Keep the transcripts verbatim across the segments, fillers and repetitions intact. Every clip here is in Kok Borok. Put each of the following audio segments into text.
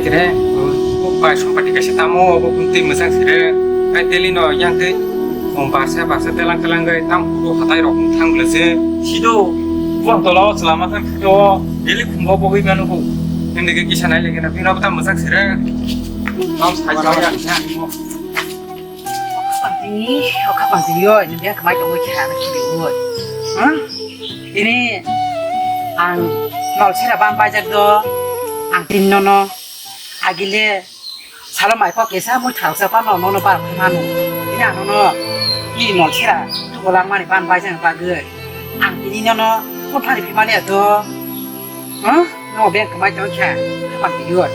Kre, o bai song pati kaisa tamo, obo twi mwchang sire. Ai daily no yang tei, o barsa barsa telang telang gai tam kuro hatai rok thang le se. Sido, buang tola o chwla ma thang sido, daily khumbo bo hui manu ko. Hindi ke kisa nai lege na, bino tam mwchang sire. Tam sai sa ya. Tini, o khapang tini oi, nini khamai tongwi khe ano khibi oi. Ha? Tini ang nol sera ban paijak do, ang tin nono agile salo mai kok kesa mui thal sa pano nono bar khai manu. Tini ang nono ni nol sera tu golang mani ban paijak bagwi. Ang tini nono phone thani phimani ato. Ha? No beng khamai tong khe, khapang tini oi.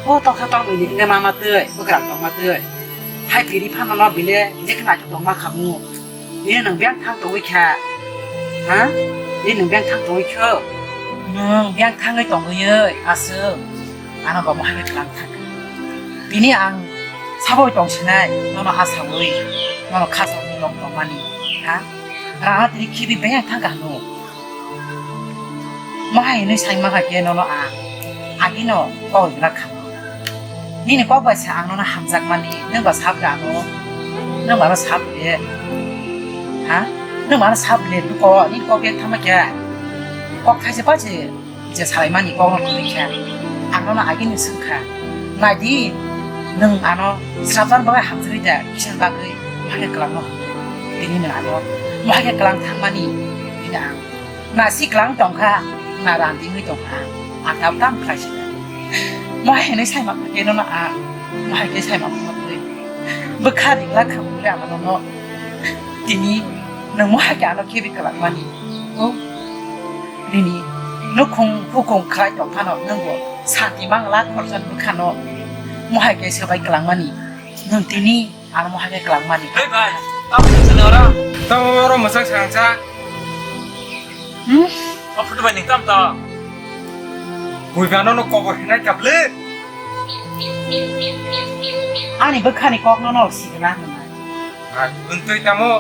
O toksa tong ni ni mama tei, bwkrang tong ma tei. Hai biri phano no bile je khe naithok tongma khamu. Bini nwng beng thang tongwi kha. Ha? Bini nwng beng thang tongwi kho. Nwng beng thangwi tongwi aswk. Ano bo mohai khe klang thang. Bini ang saboi tong sinai, nono asawi, nono khasawi long tongmani. Ha? Rana tini khibi beng thang kha hanu. Mohai hinwi sai mankha khe nono ang agino kok rwna kha. Nini kok bai se ang nono hamjakmani, nwng ba sab le ano, nwng ba ano sab le, ha? Nwng ba ano sab le, nini kok, nini kok bek thangma khe kok thaise paise je salaimani kokno kwrwi khe ang nono agini swngkha. Naidi, nwng ano srapjani bagwi hamjagwi da, kisan bagwi mohai khe kwlangno hwnwi. Tini nwng ano mohai khe kwlang thangmani, tini ang na siklang tongkha, na randingwi tongkha, ang tabuk tamo khlai sinai. Mohai hinwi saima khe nono ang, mohai khe saima khe bwkha ringla kha bwle ang nono tini nwng mohai khe ano khibi kwlangmani. O, nini nukhung hukung khlai tongphano nwngbo santi mangla khoroksa bwkhano mohai khe swbai kwlangmani. Nwng tini Ano mohai khe kwlangmani. Hei bai, tamo tong sini oro? Tamo oro mwchang swrang cha. Hmm? O photo bai ning tam to. Bui bano no kobor hinai kable. Ani bwkhani kok no no sikla hinai. Ha, buntui tamo.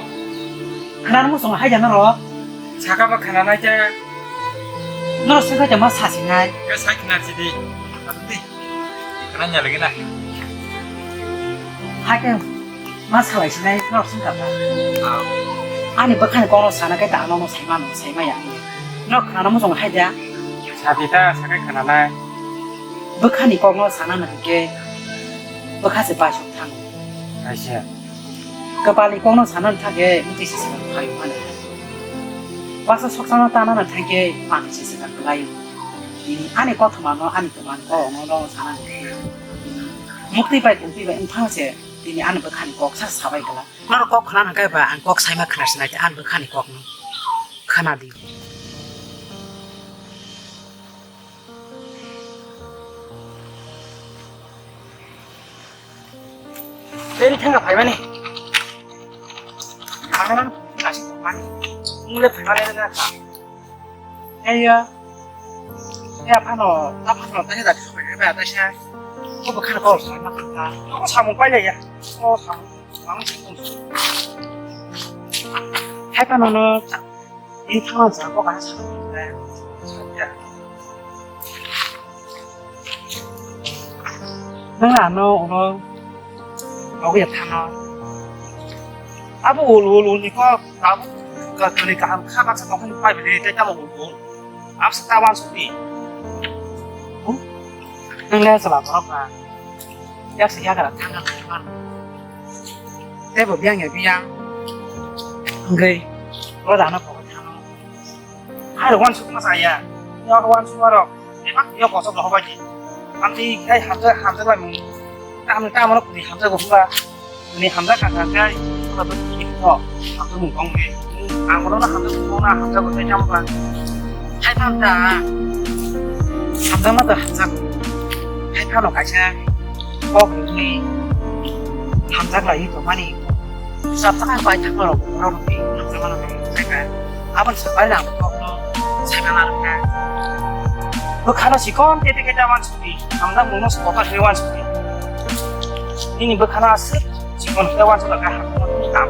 Khna no musong hai jana ro. Saka ba khna nai cha. No saka jama sasinai. Ke sai khna sidi. Ati. Khna nya lagi na. Hai ke. Ma salai sinai norok sung kha ba. Ah. Ani bwkhani kokno sana khe ta ano no saima no saima ya. No khana no mosong hai da. Sabi ta sakai khana nai. Bwkhani kokno sana no hwnkhe bwkha se paisok thango. Kaisa. Kwpalni kokno sana no thangkhe mutwi se se phai mano. Basa soksano tana no thangkhe mangkhe se se khlai. Ani kothoma no ani kwmani kokno no sana no. Mukti bai tongtwi bai wngphang se. Tini ani bwkhani kok sa sabai glak. Norok kok khna nang kaiba ang kok saima khna sinai ani bwkhani kokno khna di. Tei thanga phaimani. Ang nang kasi mani. Mule phaimani na. Eya. Ya phano, ta phano ta da. Ba ta sa. Ko ba khana ko sa na ta. Ko samung pai ya. Ko samung. Samung sing. Hai phano no. Ini thang sa ko ka sa. Ya. Nang ano ulo. Ogo ya thano. Abo ul ul ul ni ko abo ka tuni kaham kha baksa tongkhani pai bini tei tamo ul ul. Absa ta wan suti. Nang le sala borok ba. Yak sa yagra thang thang man. Tei bo biyang ya biyang. Ngai. Ro dano ko thano. Hai rok wansuk ma saya. Yak wansuk ma rok. Emak yo kosok rok hobai di. Amni kai hamja hamja lai mung. Amni ta amro kuni hamja go hua. Kuni hamja ka ka kai. Ko ba kuni ko. Hamja mung kong ni. Ang kono na hamja mung na hamja go tai jam ba. Hai phan ta. Hamja ma ta hamja. Hai phano kaisa. Kok ni. Hamja lai to mani. Sab sakang bai thangma rok, borok rok ni hamjakma no nai kha. Aboni sabai rang kokno saimana rwkha. Bwkhano sikon tete khe ta wansukdi, hamjakmungno sokha khe wansukdi. Nini bwkhano aswk sikon khe wansuk kha hamjakmani kam.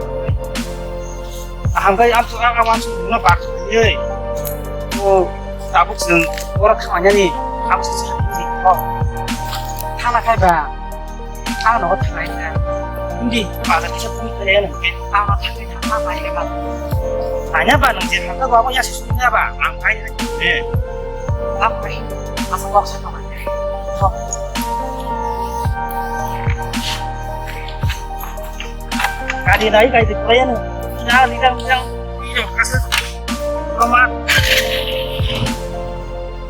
Aham khe amsuk ang wansukmungno bak khlaiwi. O tabuk chwng oro khamani abo se sakni kok. Thana khai ba. Ang no thanai na. Hindi, ba da kisa pun kaya nang. Ang no thanai na, ang bai ba. Tanya ba nang je thang ba, ya si sung ba, ang bai. Eh. Ang bai. Asa kok sa ba. Kadi nai kai di kaya nang. Ina, ina, ina. Ina, kasa. Roma.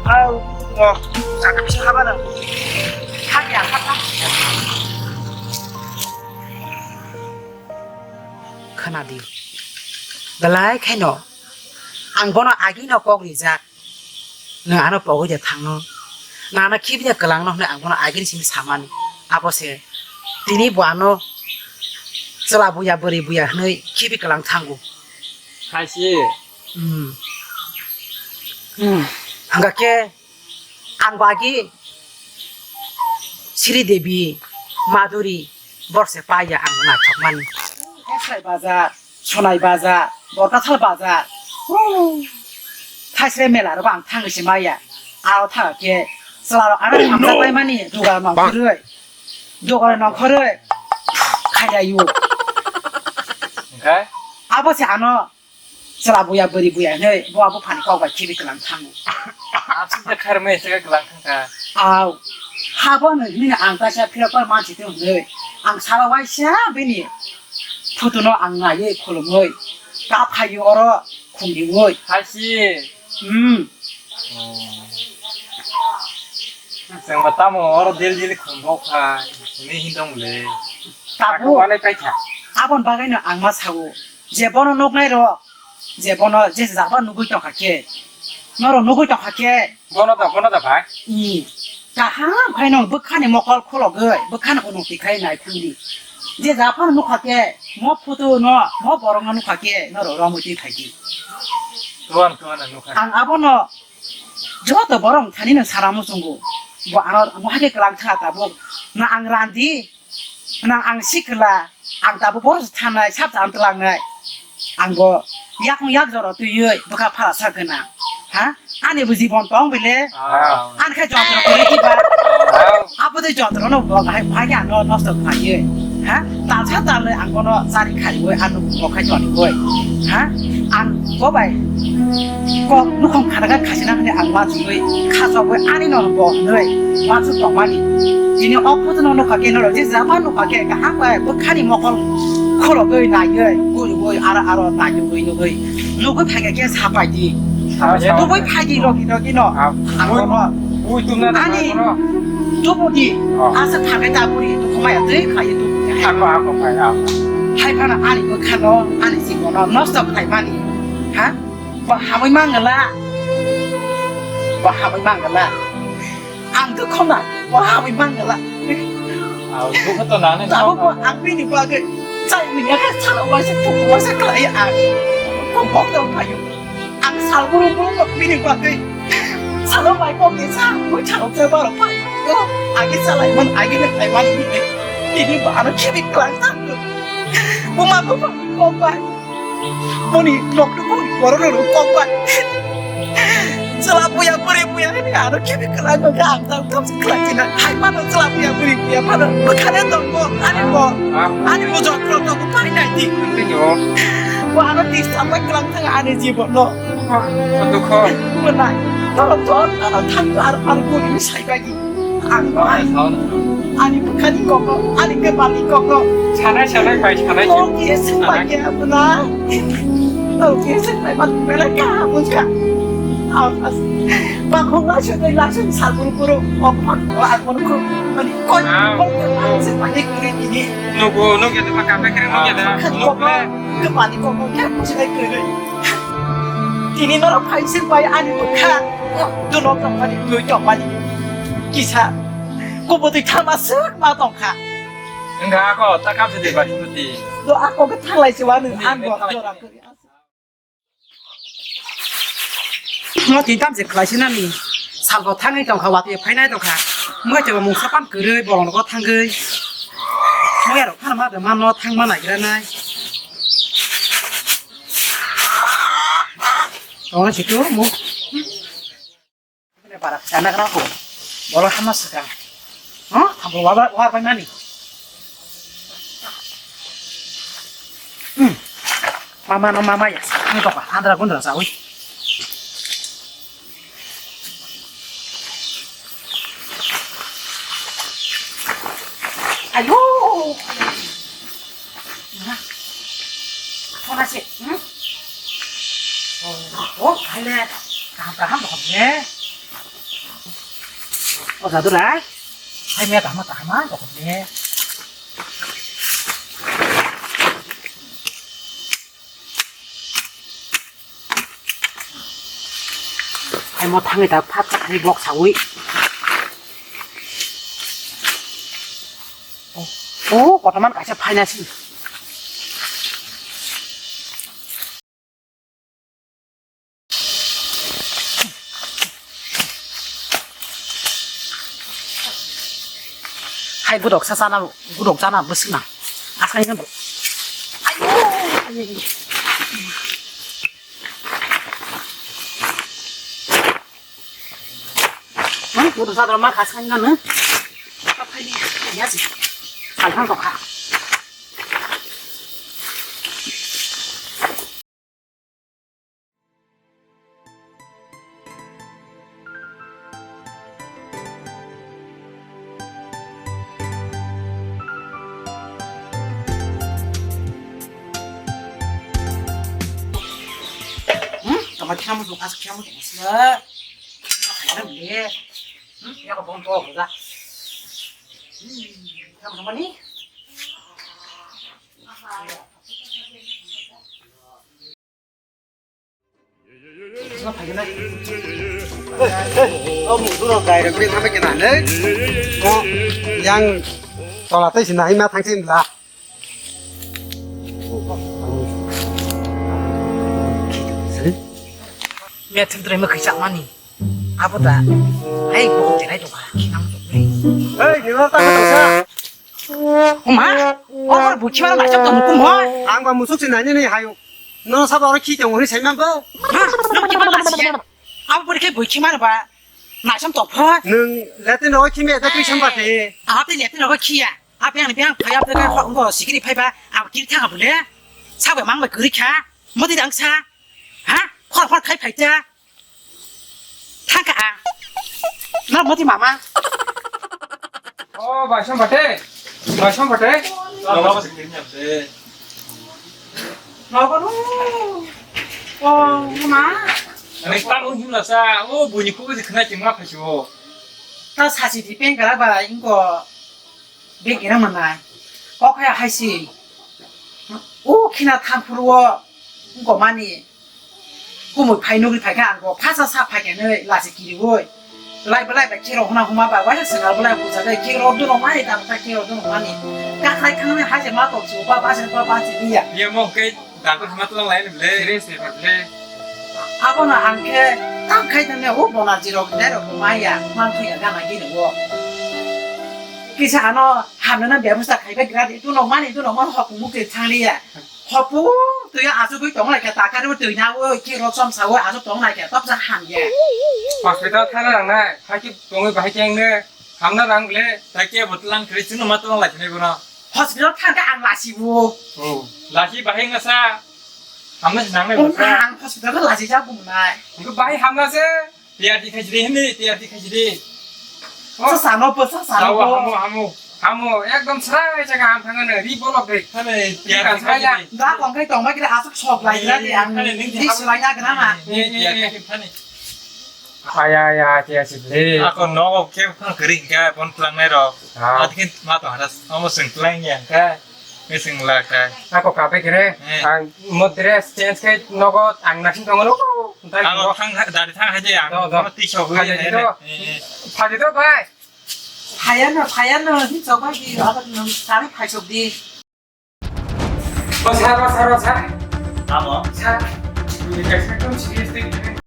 Au, no. Saka bisa haba nang. Khwnadi. Belai khaino ang bono agino kok rijak. Nwng ano pogwi de thangno. Nana khibiya kwlangno hwnwi ang bono agini simi samani. Abo se tini bo ano chwla buya bwrwi buya hwnwi khibi kwlang thango. Hai si. Hmm. Hmm. Hwnkha khe ang bo agi Sri Devi, Madhuri, borse paya ang naithokmani. Esai baja, Sonai baja, Borkathal baja. Thaisre mela rogo ang thangwi se maya. Aro thang khe chwla rok ano hamjak bai mani dugar nongkhorwi. Dugar nongkhorwi. Khailayu. Oke. Abo se ano Chwla buya bwrwi buya hinwi bo abo phani kok bai khibi kwlang thango. Aswk je kharmai se kwlang thangkha. Au. Habo no hinwi ang kaisa phirok pai mansi tong hinwi. Ang salo waisa bini photo no ang naiwi khulumwi. Kap khaio oro khumriwi. Hai si. Hmm. Chwng ba tamo oro del del khum bok kha. Hinwi hin tong le. Tabu. Ako walai paikha. Abon bagwi no ang ma sao. Je bono nuknai rok, je bono je jaba nugwi tongkha khe, norok nugwi tongkha khe. Bono da, bono da bai. I, kaham khai no bwkhani mokol khulogwi, bwkhani unukti khai nai thangdi. Je japhano nukha khe, mo photo no, mo borok no nukha khe, norok romwi twi phaidi. Tuan, tuan nukha. Ang abono joto borok thani no sara muchungo. Bo ano mo hai khe kwlang kha tabuk. Na ang randi, Nang ang sikla, ang tabuk bohrok se thanai, sab jang twlangnai. Ang bo yakung yak jora twiwi bwkha phala sa gwnang. Ha? Ani bo jibon tong bile? Ah. Ani khe jontro kwrwi kiba? Ah. Abo tei jontro no bo hai, hai ano nosto khlaiwi. Ha? Talsa talnwi ang bono chari khariwi ano bo khai toniwi. Ha? Ang bo bai kok nukhung khanaga khasina hwnwi ang uansugwi khachogwi ani no bo hwnwi uansuk tongmani. Tini o photo no nukha khe norok je jaba nukha khe kaham bai bwkhani mokol khulogwi naiwi guriwi aro aro naiwi nugwi nugwi phaikha khe sapai di. Sapai, sapai. Tubui phaidi rogi rogi no. Ah. Ang bono. Bui tumna ani. Tubui di. Oh. Asa thagai taburi tukhumaya twi khaye tu. Ako, ako, khai, ako. Hai phano ani bwkhano ani jibono nosto khlaimani. Ha? Bo hamwi mangala. Bo hamwi mangala. Ang dukho na. Bo hamwi mangala. Aw, dukho to nani. Tabuk bo ang bini bagwi chai manya khe salo waisa thuk waisa khlai ang. Kok bok tong phaio. Ang sal buru buru no bini bagwi. Salo bai kok ni sa mui thalo se baro phai. Agi salai man agi ne khai man bini. Tini bo ano khibi klang thang. Buma buma kok bai. Boni nok tu boni borok rok kok bai. Chwla buya bwrwi buya ni aro khibi kwlai no kha ang tang tam kwlai china. Hai mano chwla buya bwrwi buya mano bwkhane tongo ani bo. Ani bo jok rok tongo pai nai di. Bo aro tis thambai kwlang thang ani jibon no. Dukho. Bo nai. Toro tor aro thang aro ang boni sai bai. Ang bai. Ani bwkhani kokno, ani kwpalni kokno. Sanai, sanai, bai, sanai. Tong khe swngbai khe abuna. Tong khe swngbai ma belai kaham wngkha. Ang as-, bakhok laisonwi laisonwi salburu buru. Ophang, o ang bono khuk, mani koi, koi, koi, swngbai khe kwrwi tini. Nugo, nugya de ma kape kre nugya de. Bwkhani kokno, kwpalni kokno khe swngbai kwrwi. Tini norok phai swngbai ani bwkha. Dunok tongmani, twi tongmani. Kisa kubutwi thalma swk ma tongkha. Wngkha ako ta kapsa de bari muti. Do ako khe thanglai se wani. Ni, ang ni bo thanglai jora se. Kwrwi. Mo tin tam se khlai se nani. Salbo thangwi tongkha, watwi phainai tongkha. Mo te mungsa pan kwrwi bolong go thangwi. Mo yarok phano ma de ma no thangma naigra nai. Tongna situ mo. Para sana kena ko. Bolo hama saka. Huh? Thambo wabar, wabar pai mani. Hmm. Mama no mama ya. Ni to pa andra gundra sa ui. Ayo. Nah. Phone ase. Hmm? Oh, oh, hai le. Kaham kaham kok le. Oh, sadu lai. Hai me kaham kaham kok le. Hai mo thangwi ta phat phat hai bok sawi. Oh, oh, kotoman kaisa phaina si. Hai gudok sa sana, gudok sana bwswkna. Asai nang. Ayo. Hmm, gudok sa dama khas kan nang. Apa ini? Ya sih. Salhan kok ha. Hmm, tama kira mo suka kira mo suka. Kira mo suka. Hmm, ya ko bom to ko da. Hmm, kira mo suka ni. O musurok direct bai thamai kena le. O yang tola tei sina hima thangsin la. Metheng trai ma khaichak mani. Abo da. Hai bo tirai to ba. Kinam to. Hei, ni ta ka sa. Oma, o bor buchi mano naisok tong kum hoi. Ang ba musuk se nani ni hayo. No sabo oro khi tong hori sai mang bo. Ha, no ki mano nasi ya. Abo bor khe buchi mano ba. Naisok tong hoi. Nung lete no khi me da tui sam ba te. Abo te lete no khi ya. Abo yang biang phai abo ka ko ngo sikiri phai ba. Abo kiri thang abo le. Sabo mang ba kuri kha. Modi dang sa. Ha? Khor khor khai phai ta. Thangka ang. No moti mama. O, Baisong Bate. Baisong Bate. Nogo no. O, ma. Ani tamo himla sa. O, buini kuku di khna chingma phachu. Ta sasi di pen kara ba ingko. Beng era manai. Kok hai hai si. O khina thang phuru o. Ingko mani. Kumui phai nugri phai kha ang bo phasa sa phai khe nai lasi kiri oi. Lai belai ba kiro huna huma ba waisa swngar belai buja dai kiro duno mani ta ta kiro duno mani. Ka khai khang nai haje ma to chu ba ba se ba ba se biya. Ye mo ke da ko huma tlang lai le. Serious le ba le. Abo na ang khe tang khai tang ne o bona jirok dai rok ma ya man thu ya ga na gini o. Kisa ano hamna na byabusta khai ba gra di duno mani duno man hok mu ke thang li ya. Hopu, twi asugwi tong lai khe, takar twi na o, ki rosom sa o, asuk tong lai khe, tok sa ham ye. Hospital thana nang nai, haki tongwi bahai keng ne, hamna nang le. Ta ke botlang kri chino ma tong lai khe bono. Hospital thang khe ang lasi bo. Oh, lasi bahai ngasa. Hamna nang le. Ang hospital lasi ja bung nai. Ko bahai hamna se. Tiyar di khaisidi hini, tiyar di khaisidi. Sa sano po, sa sano po. Hamu, hamu, hamu. Ekdom srai jaga ham thangano, ri bolok de. Thane, tiyar di khaisidi. Da kong khai tong ba kira asuk sok lai kira di ang. Di sulai na kena ma. Tiyar di khaisidi thane. Aya, aya, tiyar sidi. Ako nogo ke phang kering ka, pon plang nai ro. Atkin ma to haras, amo sing plang ya ka. Missing la kai. Ako kape kere, eh, ang mo dress change kai nogo ang nasin tongo no. Ang thang dari thang haje ang. Do, do. Ti so hui. Haje to. Haje to bai. Phaya no, phaya no, hi choba di, abo no, sari phai chok di. O sir, o sir, o sir. Amo. Sir, ekdom serious thing.